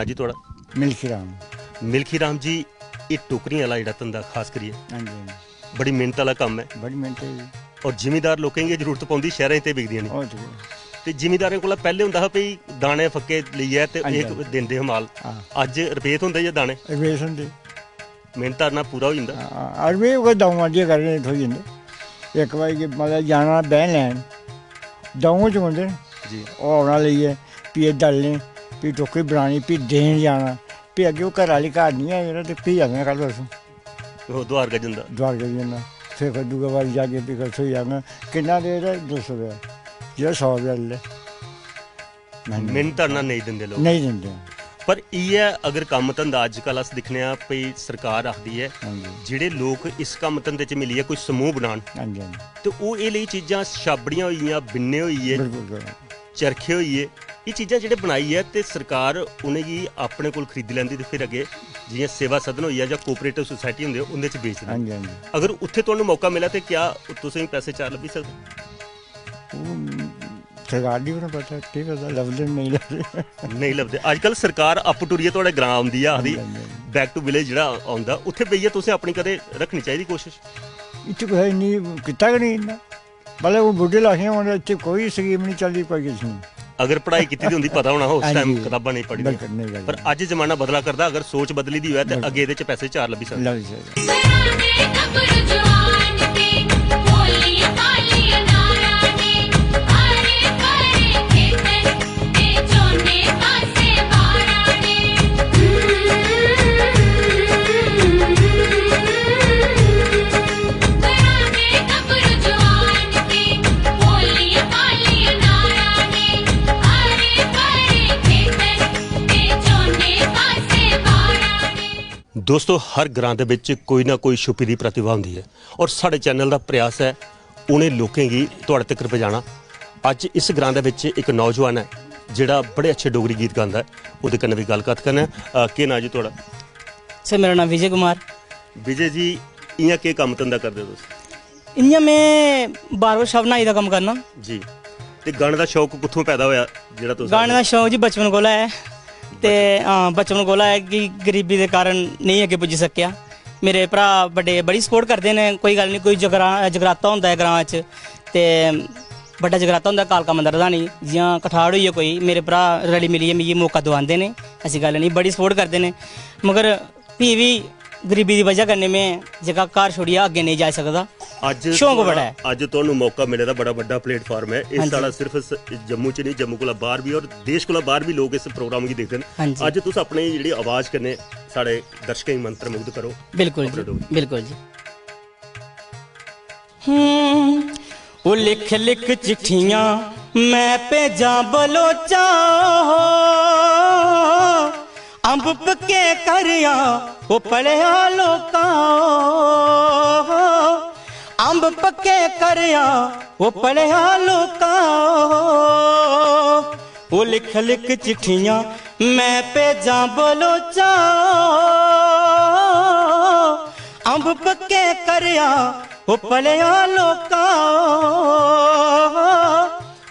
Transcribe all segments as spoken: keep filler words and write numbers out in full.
अजी थुआढ़ा? मिल्खी राम। मिल्खी राम जी, एह् टोकरियें आह्ला जेह्ड़ा धंधा खास करियै हां जी, हां जी। बड़ी मेह्नत आह्ला कम्म ऐ। बड़ी मेह्नत ऐ जी। और जिमींदार लोकें गी जरूरत पौंदी, शैह्रें च ते बिकदियां निं। ओह् ठीक ऐ। ते जिमींदारें कोला पैह्लें होंदा हा भई दाने फक्के लेइयै ते हां जी, एह् हां जी। दिंदे हे माल। हां। अज्ज रपेऽ थ्होंदे जां दाने? रपेऽ थ्होंदे। मेह्नत करना पूरा होई जंदा। हां, और बी कोई द'ऊं बारी घरै दे थ्होई जंदे। इक बारी कि मतलब जाना बैंह् लैन, द'ऊं गै चुकंदे न। जी। ओह् औना लेइयै, फ्ही एह् दलने, फ्ही टोकरी बनानी, फ्ही देन जाना, फ्ही अग्गें ओह् घरै आह्ली घर निं ऐ जेह्ड़ा, ते फ्ही आखना, "कल तुस ओह् दुआर गै जंदा। दुआर गै जंदा।" फिर कोई दूए बारी जागे, फ्ही कोई थ्होई जाङन। किन्ना रेट ऐ? दो सौ रपेआ। जेह्ड़ा सौ रपेआ लेई लै। नेईं, नेईं। मेह्नत करना नेईं दिंदे लोक। नेईं दिंदे। पर इ'यै अगर कम्म धंधा अज्जकल अस दिक्खने आं भई सरकार आखदी ऐ, हां जी। जेह्ड़े लोक इस कम्म धंधे च मिलियै कोई समूह बनान, हां जी, हां जी। ते ओह् एह् लेई चीजां, छाबड़ियां होई गेइयां, बिन्ने होई गे, बिल्कुल, बिल्कुल। चरखे होई गे, एह् चीजां जेह्ड़े बनाइयै ते सरकार उ'नेंगी अपने कोल खरीदी लैंदी ते फिर अग्गें जि'यां सेवा सदन होई गेआ जां कोआपरेटिव सोसाइटी होंदे, उं'दे च बेचदे। हां जी, हां जी। अगर उत्थै तुहानू मौका मिलै ते क्या तुसेंगी पैसे चार लब्भी सकदे? ओह् सरकार गी बी निं पता, केह् पता लभदे न, नेईं लभदे। नेईं लभदे। अजकल सरकार आपूं टुरियै थुआढ़े ग्रां औंदी ऐ, आखदी, हां जी, हां जी। Back to village जेह्ड़ा औंदा, उत्थै बेहियै तुसें अपनी कदें रक्खनी चाहिदी कोशश। इत्थै कुसै इन्नी कीता गै निं इन्ना। मतलब, ओह् बुड्ढे लाशियां होन, इत्थै कोई स्कीम निं चलदी, कोई किश निं। अगर पढ़ाई कीती दी होंदी, पता होना हा उस हां टाइम जी। कताबां नेईं पढ़ी दियां। बिल्कुल, नेईं गल्ल। पर अज्ज जमाना बदला करदा, अगर सोच बदली दी होऐ ते बिल्कुल। अग्गें एह्दे च पैसे चार लब्भी सकदे। लब्भी सकदे। दोस्तो, हर ग्रां दे बिच कोई ना कोई छुपी दी प्रतिभा होंदी ऐ और साढ़े चैनल दा प्रयास ऐ उ'नें लोकें गी थुआढ़े तगर पजाना। अज्ज इस ग्रां दे बिच इक नौजवान ऐ जेह्ड़ा बड़े अच्छे डोगरी गीत गांदा ऐ, ओह्दे कन्नै बी गल्लबात करना ऐ। अ, केह् नांऽ जी थुआढ़ा? सर, मेरा नांऽ विजय कुमार। विजय जी, इ'यां केह् कम्म धंधा करदे ओ तुस? इ'यां में बार्बर शाप नाई दा कम्म करना। जी। ते गाने दा शौक कुत्थुआं पैदा होआ जेह्ड़ा तुस गाने दा शौक जी बचपन कोला ऐ। ते हां, बचपन कोला ऐ कि गरीबी दे कारण नेईं अग्गें पुज्जी सकेआ। मेरे भ्राऽ बड्डे बड़ी सपोर्ट करदे न, कोई गल्ल निं, कोई जगरा-, जगराता होंदा ऐ ग्रां च ते बड्डा जगराता होंदा ऐ कालका मंदर प्रधानी, जि'यां कठाड़ होई गेआ कोई, मेरे भ्राऽ रली मिलियै मिगी मौका दोआंदे न, ऐसी गल्ल निं, बड़ी सपोर्ट करदे न। मगर फ्ही बी गरीबी दी बजह कन्नै में जेह्का घर छोड़ियै अग्गें नेईं जाई सकदा। अज्ज शौक थुआढ़ा, बड़ा ऐ। अज्ज तुहानू मौका मिले दा बड़ा बड्डा प्लेटफार्म ऐ। एह् हां जी। साढ़ा सिर्फ स-, जम्मू च निं, जम्मू कोला बाह्र बी और देश कोला बाह्र बी लोक इस प्रोग्राम गी दिखदे न। हां जी। अज्ज तुस अपनी जेह्ड़ी आवाज कन्नै साढ़े दर्शकें गी मंत्रमुग्ध करो। बिल्कुल अपने जी, डोगरी। बिल्कुल जी। हम्म, ओ लिख लिख चिट्ठियां मैं भेजां बलोचां, अम्ब पक्के करेआं ओ पलेआ लोकां, अम्ब पक्के करेआं ओ पलेआ लोकां। ओ लिख लिख चिट्ठियां मैं भेजां बलोचां, अम्ब पक्के करेआं ओ पलेआ लोकां,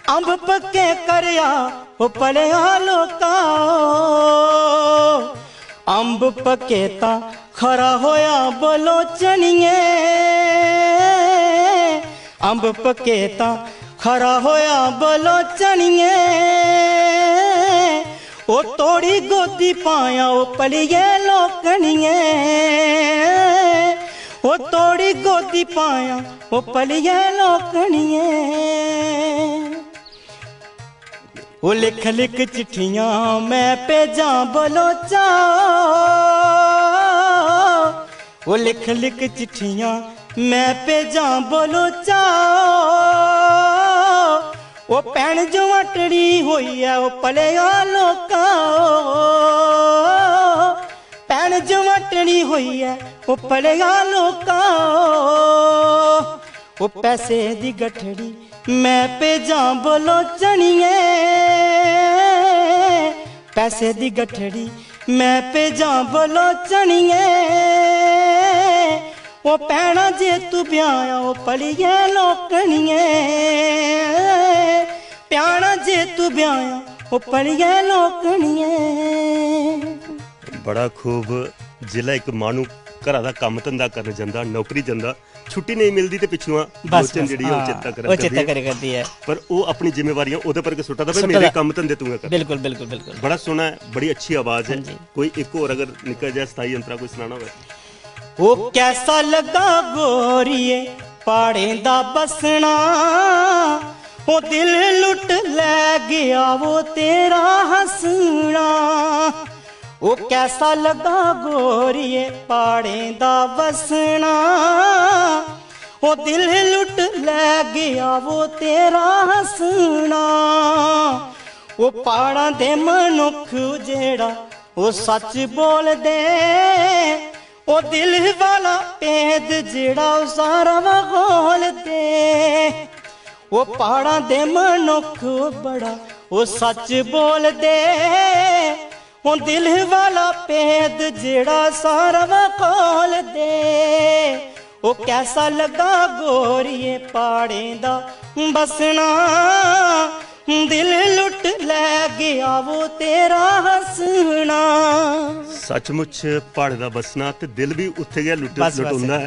अम्ब पक्के करेआं ओ पलेआ लोकां। अम्ब पक्के तां खरा होआ बलोचनिये, अम्ब पक्के तां खरा होआ बलोचनिये। ओ तोड़ी गोदी पायां ओ पलिये लोकनिये, ओ तोड़ी गोदी पायां ओ पलिये लोकनिये। ओ लिख लिख चिट्ठियां मैं भेजां बलोचां, ओ लिख लिख चिट्ठियां मैं भेजां बलोचां। ओ भैन जवाटड़ी होई ऐ ओ पलेआ लोकां, भैन जवाटड़ी होई ऐ ओ पलेआ लोकां। ओ पैसे दी गठड़ी मैं भेजां बलोचनिये, पैसे दी गठड़ी मैं भेजां बलोचनिये। ओ भैना जे तू ब्याहां ओ पलिये लोकनिये, भैना जे तू ब्याहां ओ पलिये लोकनिये। बड़ा खूब। जिसलै इक माह्नू घरा दा कम्म धंधा करन जंदा, नौकरी जंदा, छुट्टी नेईं मिलदी ते पिच्छुआं बस, लोचन बस, जेह्ड़ी ऐ, ओह् हां, चेता करा ओह् चेता करदी ऐ। करै करदी ऐ। पर ओह् अपनी जिम्मेवारियां ओह्दे पर गै सुट्टा दा, "भाई, सुट्टा मेरे दा। कम्म धंधे तूं गै कर।" बिल्कुल, बिल्कुल, बिल्कुल। बड़ा सोह्ना ऐ, बड़ी अच्छी आवाज ऐ। हां जी। कोई इक होर अगर निक्का जेहा स्थाई अंतरा कोई सनाना होऐ। ओ कैसा लगा गोरिये प्हाड़ें दा बसना, ओ दिल लुट लै गया वो तेरा हंसना। ओ कैसा लगा गोरिये प्हाड़ें दा बसना, ओ दिल लुट लै गया वो तेरा हंसना। ओ प्हाड़ां दे मनुख जेड़ा ओ सच बोलदे, ओ दिल वाला भेद जेड़ा ओ सारा वा खोलदे। ओ प्हाड़ां दे मनुख बड़ा ओ सच बोलदे, ओ दिल वाला भेद जेड़ा सारा वा खोलदे। ओ कैसा लगा गोरिये प्हाड़ें दा बसना, दिल लुट लै गया वो तेरा हंसना। सचमुच प्हाड़ें दा बसना ते दिल बी उत्थे गै लुट-, बस, बस। लुटोंदा ऐ,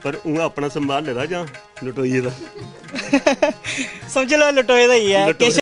पर उ'आं अपना संभाले दा जां लुटोइये दा? समझी लैओ, लुटोए दा ही ऐ। लुटोए किश